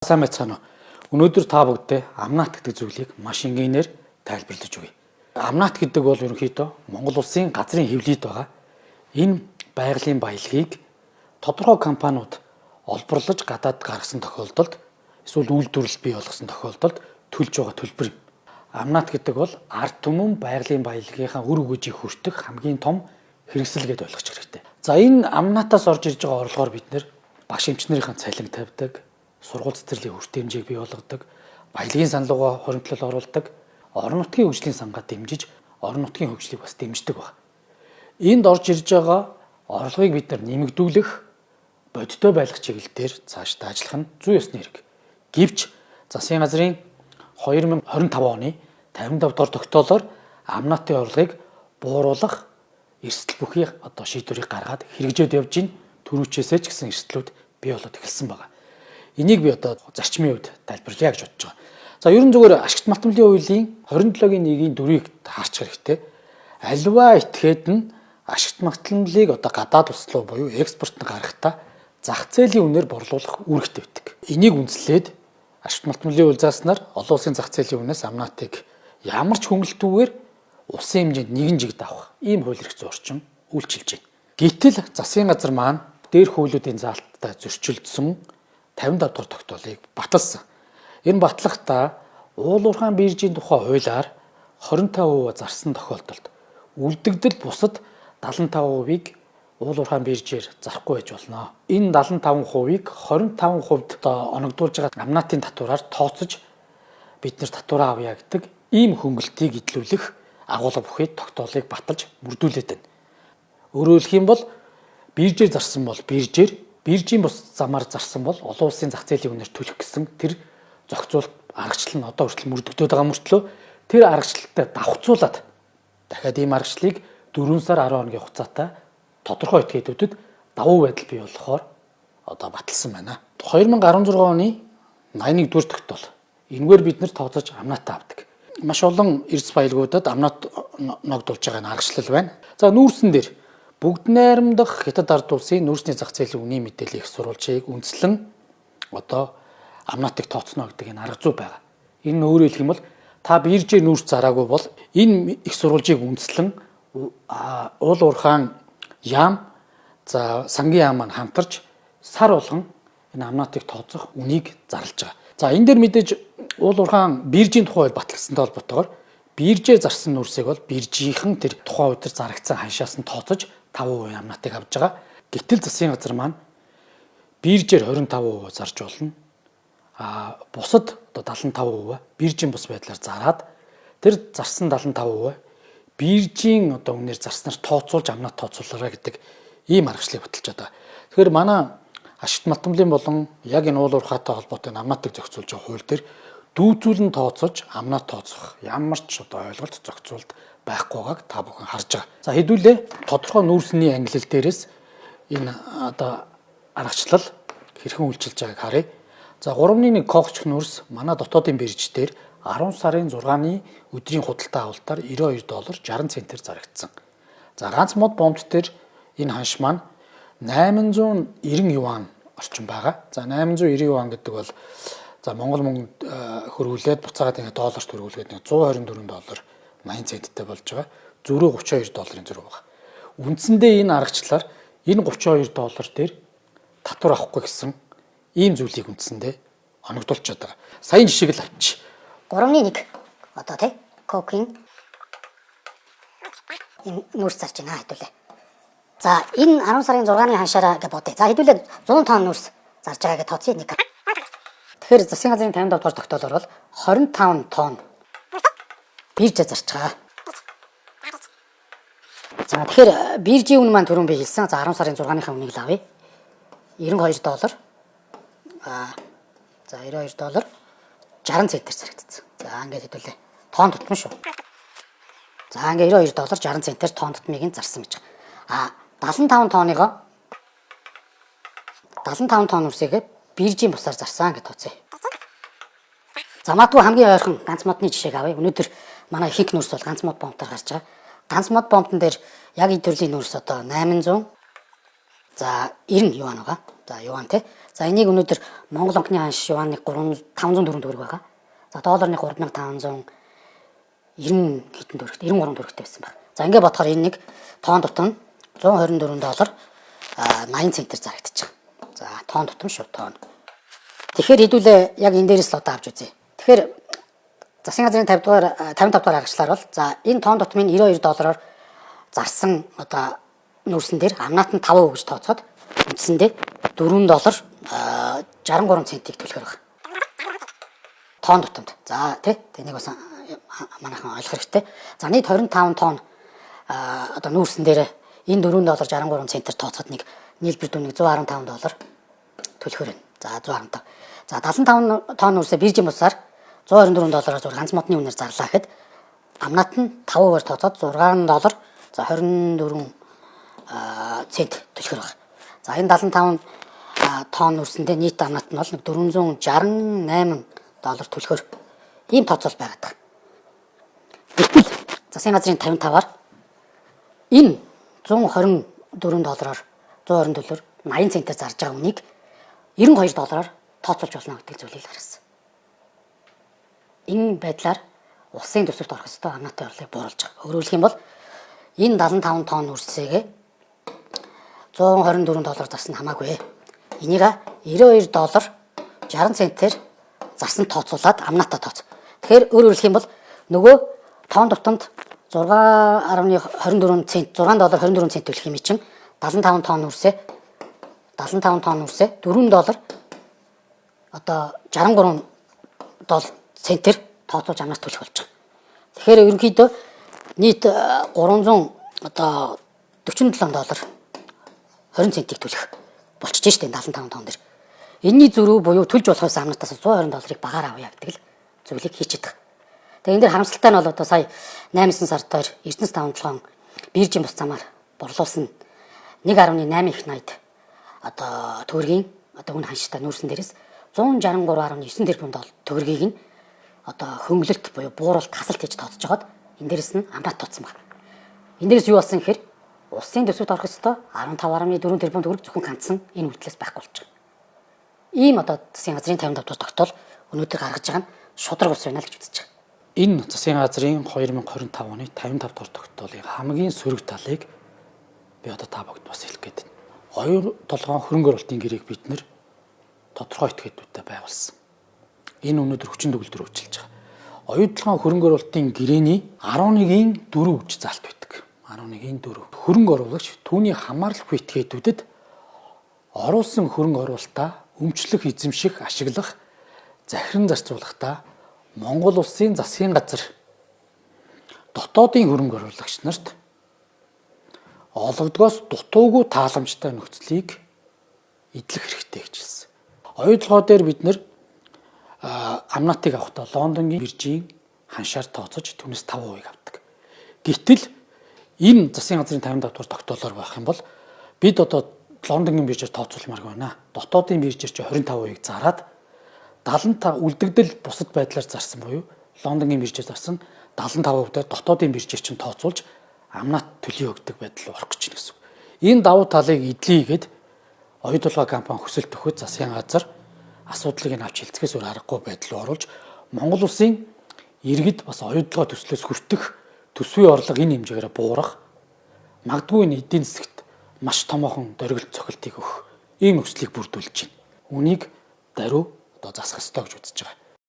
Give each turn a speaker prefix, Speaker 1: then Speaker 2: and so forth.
Speaker 1: Сайн байцгаана уу? Өнөөдөр та бүгдээ амнаат гэдэг зүйлийг маш энгийнээр тайлбарлаж өгье. Амнаат гэдэг бол ерөнхийдөө Монгол улсын газрын хэвлийд байгаа энэ байгалийн баялагийг тодорхой компаниуд олборлож гадаад гаргасан тохиолдолд эсвэл үйлдвэрлэл бий болгосон тохиолдолд төлж байгаа төлбөр юм. Амнаат гэдэг бол ард түмэн байгалийн баялагийнхаа үр өгөөжийг хүртэх хамгийн том хэрэгсэл гэдээ ойлгох хэрэгтэй. За, энэ амнаатаас орж ирж байгаа орлогоор бид нэр багш эмчнэрийн цалин тавьдаг, сургууль цэцэрлэгийн хүртээмжийг бий болгодог, баялагын санал руугаа хуримтлал оруулдаг, орон нутгийн хөгжлийн сангаа дэмжиж, орон нутгийн хөгжлийг бас дэмждэг баг. Энд орж ирж байгаа орлогыг бид нар нэмэгдүүлэх, бодиттой байлгах чиглэл дээр цаашдаа ажиллах нь зүй ёсны хэрэг. Гэвч засгийн газрын 2025 оны 55 дугаар тогтоолоор амнаатын орлогыг бууруулах эрсдэл бүхий одоо шийдвэрийг гаргаад хэрэгжээд явж гин түрүүчээсээ ч гэсэн эрсдлүүд бий болоод эхэлсэн байна. Энийг би одоо зарчмын хувьд тайлбарлая гэж бодож байгаа. За, ерөн зүгээр ашигт малтмлын хуулийн 27-гийн 1-ийн 4-ийг харчих хэрэгтэй. Аливаа этгээд нь ашигт малтмлыг одоо гадаад улс руу буюу экспорт нь гаргахдаа зах зээлийн үнээр борлуулах үүрэгтэй байдаг. Энийг үндэслээд ашигт малтмлын хууль зааснаар олон улсын зах зээлийн үнээс амнаатыг ямар ч хөнгөлөлтүүгээр улсын хэмжээнд нэгэн жигд авах ийм хууль эрх зүйн орчин үйлчилж байна. Гэтэл засгийн газар маань дээр хуулиудын заалттай зөрчилдсөн 55 дугаар тогтоолыг баталсан. Энэ батлахдаа уул уурхайн биржийн тухай хуулиар 25% зарсан тохиолдолд үлдэгдэл бусад 75%-ийг уул уурхайн биржээр зарахгүй байж болно. Энэ 75%-ийг 25% одоо оногдуулж байгаа амнаатын татвараар тооцож бид нэр татвараа авъя гэдэг ийм хөнгөлтийг эдлүүлэх агуулга бүхий тогтоолыг баталж мөрдүүлээд байна. Өөрөөр хэлэх юм бол биржээр зарсан бол биржээр, биржийн бус замаар зарсан бол олон улсын зах зээлийн үнээр төлөх гэсэн тэр зохицуулт аргачлал нь одоо хүртэл мөрдөгдөд байгаа мөртлөө тэр аргачлалтай давхцуулаад дахиад ийм аргачлалыг 4 сар 10 хоногийн хугацаатай тодорхой этгээдүүдэд давуу байдал бий болохоор одоо баталсан байна. 2016 оны 81 дугаар тогтоол. Энэгээр бид нэр тооцож амнаатаа авдаг. Маш олон эрдэс баялагуудад амнаат ногдуулж байгаа аргачлал байна. За, нүүрсэн дээр бүгд найрамдах Хятад ард улсын нүүрсний зах зээлийн үнийн мэдээллийн их сурвалжийг үндэслэн одоо амнаатыг тооцно гэдэг энэ арга зүй байгаа. Энэ нь өөрөөр хэлэх юм бол та биржээр нүүрс зараагүй бол энэ их сурвалжийг үндэслэн уул уурхаан яам, за, сангийн яам маань хамтарч сар болгон энэ амнаатыг тооцох үнийг зарлж байгаа. За, энэ дээр мэдээж уул уурхаан биржийн тухай хууль батлагдсантай холбоотойгоор биржээр зарсан нүүрсийг бол биржийнхэн тэр тухайн үед зарагдсан ханшаас нь тооцож 5% амнаатыг авж байгаа. Гэтэл засгийн газар маань биржээр 25% зарж болно. А бусад одоо 75% биржийн бус байдлаар зараад тэр зарсан 75% биржийн одоо үнээр зарснаар тооцоолж амнаат тооцоолоорой гэдэг ийм аргачлалыг баталж байгаа. Тэгэхээр манай ашигт малтмлын болон яг энэ уул уурхайтай холбоотой амнаатыг зохицуулж байгаа хууль дээр дүүцүүлэн тооцож амнаат тооцох ямар ч одоо ойлголт, зохицуулт байхгүй байгааг та бүхэн харж байгаа. За, хэдүүлээ тодорхой нүүрсний ангилал дээрээс энэ одоо аргачлал хэрхэн үйлчилж байгааг харъя. За, 3.1 когч нүүрс манай дотоодын бирж дээр 10 сарын 6-ны өдрийн худалдаа авалтаар 92 доллар 60 центээр зарагдсан. За, ганц мод бомбт дээр энэ ханш маань 890 юан орчим байгаа. За, 890 юан гэдэг бол, за, Монгол мөнгөнд хөрвүүлээд буцаагаад ингээ долларт хөрвүүлгээд 124 доллар 80 центтэй болж байгаа. Зөрүү 32 долларын зөрүү байна. Үндсэндээ энэ аргачлалаар энэ 32 доллар дээр татвар авахгүй гэсэн ийм зүйлийг үндсэндээ оногдуулчихад байгаа. Саяын жишээг л авчи.
Speaker 2: 3.1 одоо тий кокийн энэ нүүрс зарж байна хэдүүлээ. За, энэ 10 сарын 6-ны ханшаараа гэж бодъё. За, хэдүүлээ 100 тонн нүүрс зарж байгаа гэж тооцъё нэг. Тэгэхээр засгийн газрын 57 дугаар тогтоолоор бол 25 тонн биржээ зарж байгаа. За, тэгэхээр биржийн үн маань түрүүн би хэлсэн. За, 10 сарын 6-ныхаа үнийг л авъя. 92 доллар. За, 92 доллар 60 центээр зарагдсан. За, ингээд хэдүүлээ. Тонн тутам шүү. За, ингээд 92 доллар 60 центээр тонн тутмыг нь зарсан гэж байгаа. А 75 тонныгоо 75 тонн нүүрсийг биржийн бусаар зарсан гэж тооцъё. За, магадгүй хамгийн ойрхон ганц модны жишээг авъя. Өнөөдөр манай ихэнх нүүрс бол ганц мод бомбтаар гарч байгаа. Ганц мод бомбтон дээр яг энэ төрлийн нүүрс одоо 800, за, 90 юан байгаа. За, юан тий. За энийг өнөөдөр Монгол банкны ханш юаны 3 504 төгрөг байгаа. За долларны 3590 хэдэн төгрөгтэй 93 төгрөгтэй байсан баг. За ингээ бодохоор энэ нэг тоон тутам 124 доллар 80 центээр зарагдчих. За тоон тутам шүү тоон. Тэгэхээр хэдүүлээ яг энэ дээрээс л одоо авч үзье. Тэгэхээр засгийн газрын 50 дугаар 55 дугаар аргачлалаар бол за энэ тоон тутмын 92 доллараар зарсан одоо нүүрсэн дээр амнаат нь 5% гэж тооцоод үндсэндээ 4 доллар 63 центийг төлөхөр байна. Тоон тутамд. За тий тэнийг бас манайхан ойлгох хэрэгтэй. За нийт 25 тонн одоо нүүрсэн дээр энэ 4 доллар 63 центээр тооцоход нэг нийлбэр дүн 115 доллар төлөхөр байна. За 115. За 75 тонн нүүрсээ биржийн бусаар 124 доллараар зур ганц модны үнээр зарлаа гэхэд амнаат нь 5%-аар тооцоод 6 доллар за 24 цент төлөхөр байна. За энэ 75 тонн нүүрсэндээ нийт амнаат нь бол 468 доллар төлөхөр ийм тооцоол байгаад байна. Гэтэл засгийн газрын 55-аар энэ 124 доллараар 120 доллар 80 центээр зарж байгаа үнийг 92 доллараар тооцоолж болно гэдэг зүйлийг гаргасан. Энэ байдлаар улсын төсөвт орох ёстой амнаатын орлогыг бууруулж байгаа. Өөрөөр хэлэх юм бол энэ 75 тонн нүүрсээгээ 124 доллар зарсан хамаагүй. Энийг 92 доллар 60 центээр зарсан тооцоолаад амнаатаа тооц. Тэгэхээр өөрөөр хэлэх юм бол нөгөө тоон тутамд 6.24 цент 6 доллар 24 цент төлөх юм чинь 75 тонн нүүрсээ 75 тонн нүүрсээ 4 доллар одоо 63 доллар центээр тооцоолж амнаас төлөх болж байгаа. Тэгэхээр ерөнхийдөө нийт 300 одоо 47 доллар 20 центийг төлөх болчихж штэ 75 тонн дээр. Энийний зөрүү буюу төлж болох байсан амнатаас 120 долларыг багаар авъя гэдэг л зүйлийг хийчихэд байгаа. Тэгээ энэ дэр харамсалтай нь бол одоо сая 8 сард дээр Эрдэнэс 57 биржийн бус замаар борлуулсан 1.8 их 80 одоо төгрөгийн одоо үн ханштай нүүрсэн дээрээс 163.9 тэрбум доллар төгрөгийг нь одоо хөнгөлөлт буюу бууруулалт хасалт хийж тооцож байгаад энэ дээрээс нь амраат тооцсон байна. Энэ дээрээс юу болсон гэхээр улсын төсөвт орох ёстой 15.4 тэрбум төгрөг зөвхөн ганцхан энэ үйлдэлээс байхгүй болж байгаа. Ийм одоо засгийн газрын 55 дугаар тогтоол өнөөдөр гаргаж байгаа нь шударга ус байна л гэж үзэж байгаа.
Speaker 1: Энэ засгийн газрын 2025 оны 55 дугаар тогтоолын хамгийн сөрөг талыг би одоо та бүгд бас хэлэх гээд байна. Оюун толгоон хөрөнгө оруулалтын гэрээг бид нэр тодорхой этгээдүүдтэй байгуулсан. Энэ өнөөдөр хүчин төгөлдөр үйлчилж байгаа. Оюун толгоон хөрөнгө оруулалтын гэрэний 11-ийн 4 гэж заалт байдаг. 11-ийн 4. Хөрөнгө оруулагч түүний хамааралгүй этгээдүүдэд оруулсан хөрөнгө оруулалтаа өмчлөх, эзэмших, ашиглах, захиран зарцуулахдаа Монгол улсын засгийн газар дотоодын хөрөнгө оруулагч нарт олгодгоос дутуугүй тааламжтай нөхцөлийг эдлэх хэрэгтэй гэж хэлсэн. Оюун толгой дээр бид нэр амнаатыг авахдаа Лондонгийн биржийн ханшаар тооцож түүнээс 5% авдаг. Гэтэл энэ засгийн газрын 55 дугаар тогтоолоор байх юм бол бид одоо Лондонгийн биржээр тооцоолмаар байна. Дотоодын биржээр чи 25% зараад 75 үлдэгдэл бусад байдлаар зарсан буюу Лондонгийн биржээр зарсан 75% дээр дотоодын биржээр чинь тооцоолж амнаат төлөе өгдөг байдал руу орох гэж байна гэсэн үг. Энэ давуу талыг эдлийгээд оюун толгой компани хүсэлт өгөхөд засгийн газар асуудлыг нь авч хилцгээс өөр аргагүй байдал руу оруулж Монгол улсын иргэд бас оюун толгой төслөөс хүртэх төсвийн орлого энэ хэмжээгээр буурах магадгүй энэ эдийн засагт маш томоохон дөргилт цохилтыг өгөх ийм өслийг бүрдүүлж байна. Үүнийг даруй одоо засах ёстой гэж үзэж байгаа.